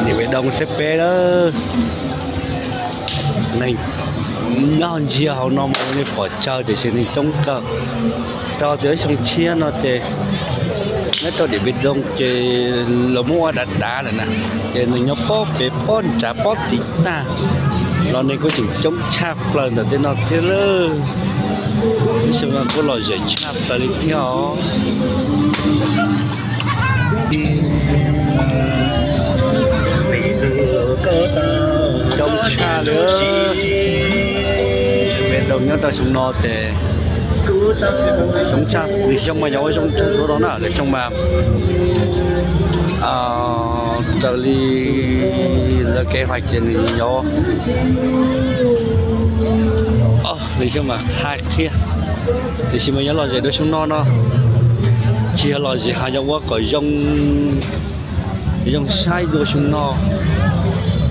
Niam Pem Doo xib peb lawm. Neeg nyob ntsiag hauv no mas nej pom tsawg tiam sis neeg coob kawg. Rau tias xyoo tshiab no ces nyob rau Điện Biên Đông ces lawv muab ua dav dav lawm na, ces nws nyob pob pem pob nrad pob tim tag los neeg kuj tseem coob tshaj plaws ntawm tej no thiab lawm. Ib xyoo no kuj lom zem tshaj plaws li thiab os. Coob tshaj li. Pem Doo nyob rau xyoo no ces zoo tshaj, lwm xyoo mas yog ua zoo tshaj suav no na, lwm xyoo mas raws li lawv kev hais ces nws yog lwm xyoo mas hais qhia, tiam sis mas yog lom zem dua xyoo no no, tsis yog lom zem hos yog ua kom zoo, zoo saib dua xyoo no,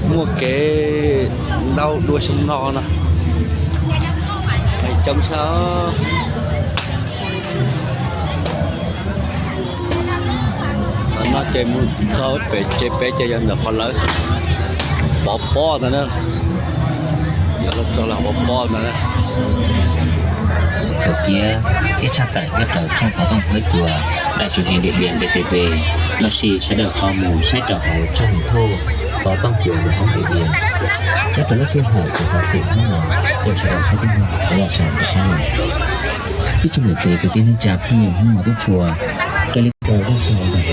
muaj kev ntau dua xyoo no no. Coob tshaj. Qhov no ces mus txog pem tsev pem ces yog ntawm qhov lawv pov pob ntawd na. Yog los txog lawv pov pob ntawd na. Txhais kiab thiab tshaj tawm nyob rau tshooj xov tooj Huab Cua, daim tsuas heev Điện Biên D T V, los sis sawv daws ho mus saib rau hauv tshooj YouTube xov tooj Cua Hmoob Điện Biên. Nyob rau lub sij hawm kuv xov xwm hnub no, rau sawv daws saib tib neeg, kuv yog Sam Tus Qab Nus. Ib tsoom niam txiv kwv tij neej tsa phooj ywg Hmoob Mos Tub Tshua, raws li kuv lub sij hawm ntawm no,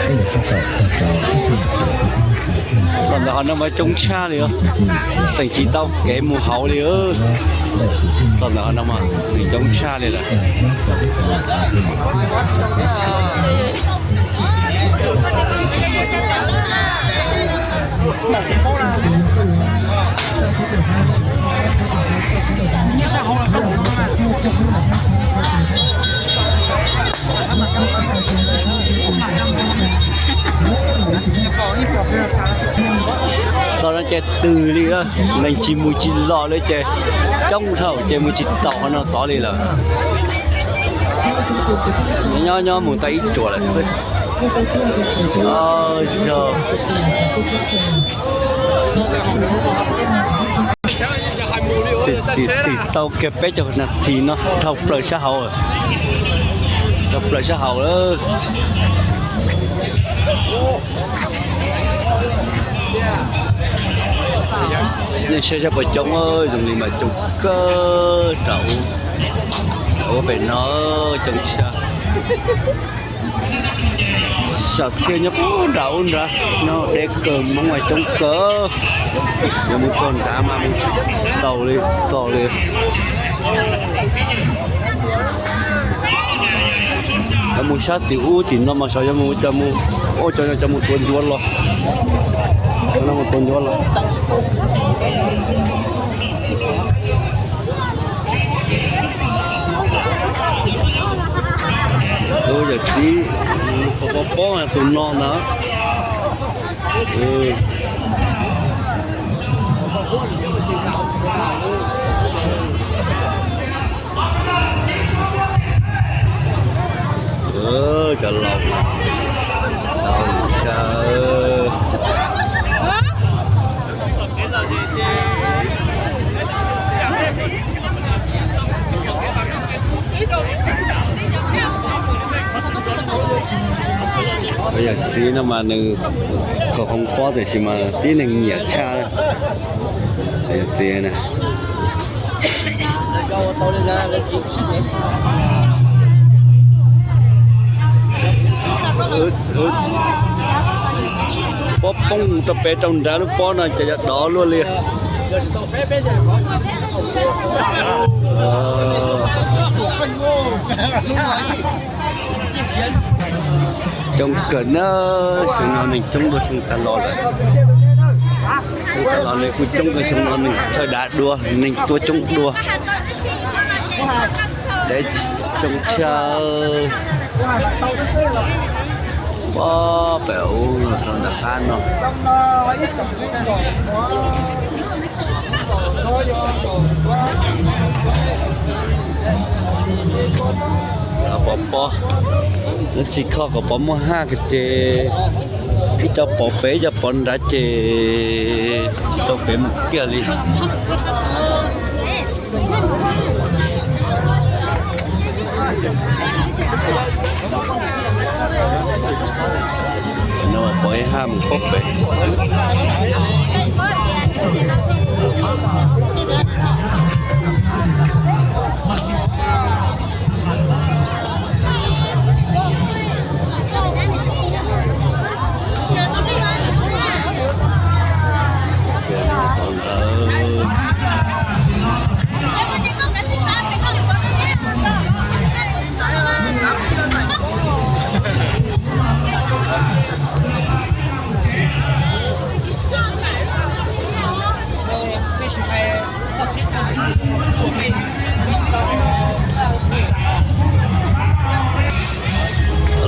peb yuav tshaj tawm tag rau ib tsoom niam txiv kwv tij neej tsa. Txog ntawm hauv no mas coob tshaj li, tseem tsis tau kev mus hauv li. Txog ntawm hauv no mas nws coob tshaj li lawm. Txog no ces twg li, neeg tsis mus tsis los li ces coob dhau ces mus tsis taus qhov no tod li lawm. Nyob nyob mus tau ib ruam lawm xwb. Yog txim tau kiag peb caug nas this no dhau plaws sab hauv, dhau plaws sab hauv lawm. Nej saib sab puas coob, zoo li mas coob kawg nram ub, ua pem no coob tshaj. Sam thiaj nyob puag nram ub nrad, nyob deb kawg, Hmoob mas coob kawg. Yuav mus txog nrad mas mus tsis taus li, txog li. Yuav mus sab tim ub tim no mas xyov yuav mus cov mus, ua cov no cov mus tua ncuav los, cov no mus tua ncuav los. Tus yawm txiv, pob pob tus no ntag. Cov laus, laus tshaj. Yawm txiv no mas nws khaws hoob pob tiam sis mas tib neeg nyiam tshaj. Yawm txiv na, pob poob rau pem rau nrad lub pob no ces yog dov luaj li. Coob kawg na, xyoo no neeg coob dua xyoo tas los lawm. Xyoo tas los neeg kuj coob kawg, xyoo no neeg chaw dav dua, neeg tuaj coob dua. Deb coob tshaj. Pob pem ub los rau nram qab no. Los Pov pob, lub txiv kho kom pov muaj haj ces ib co pov pem ib co pov nrad ces tsis tau pem mus kiag li. No pov ib haj mus pob pem.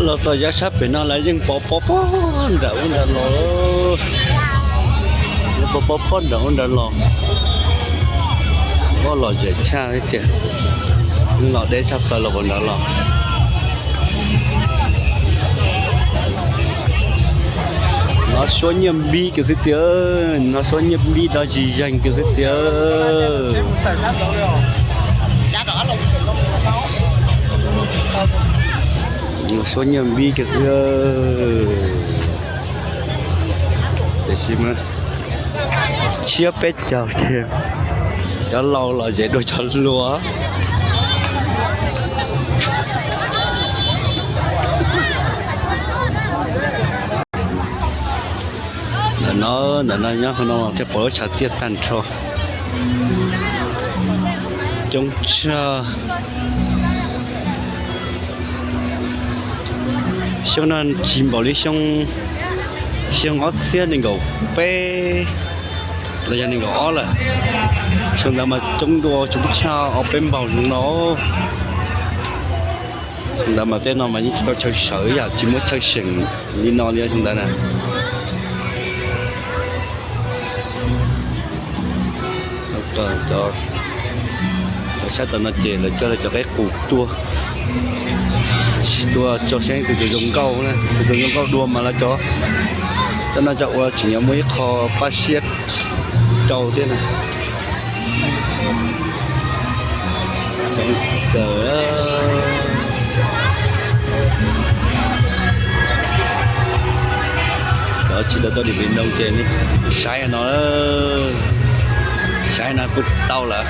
Los txog yav sab pem no lawv yeej pov pob pob nram ub nrad los, yeej pov pob pob nram ub nrad los. Pob lom zem tshaj tiag, yeej los deb tshaj plaws los puas nrad los. Hnov suab nyiaj npib kiag xwb tiag, hnov suab nyiaj npib dog zis zeeg kiag xwb tiag. Suab nyiaj npib kiag xwb. Tiam sis mas tshiab peb caug ces cov laus los zem dua cov hluas. Ntawm no, ntawm no nyob qhov no thiaj pom lub tshav tiaj tag nrho. Coob tshaj. Xyoo no tsis npaum li xyoo, xyoo ob txhiab nees nkaum peb los yog nees nkaum ob lawm. Xyoo ntawd mas coob dua coob tshaj ob peb npaug no. Xyoo ntawd mas tej no mas yeej tsis tau chaw sawv yam tsis muaj chaw seem li no li xyoo ntawd na. Cov sab tom no ces lawv cog lawv cov qaib qus tuaj, tuaj tso seeb tus twg zoo nkauj, tus twg zoo nkauj dua mas lawv cov, cov no cov ua tseem yuav muaj ib qho pab siab rau thiab na. Cov tsis tau tau dim pim nroo ces saib no, saib no kuj tau lawm.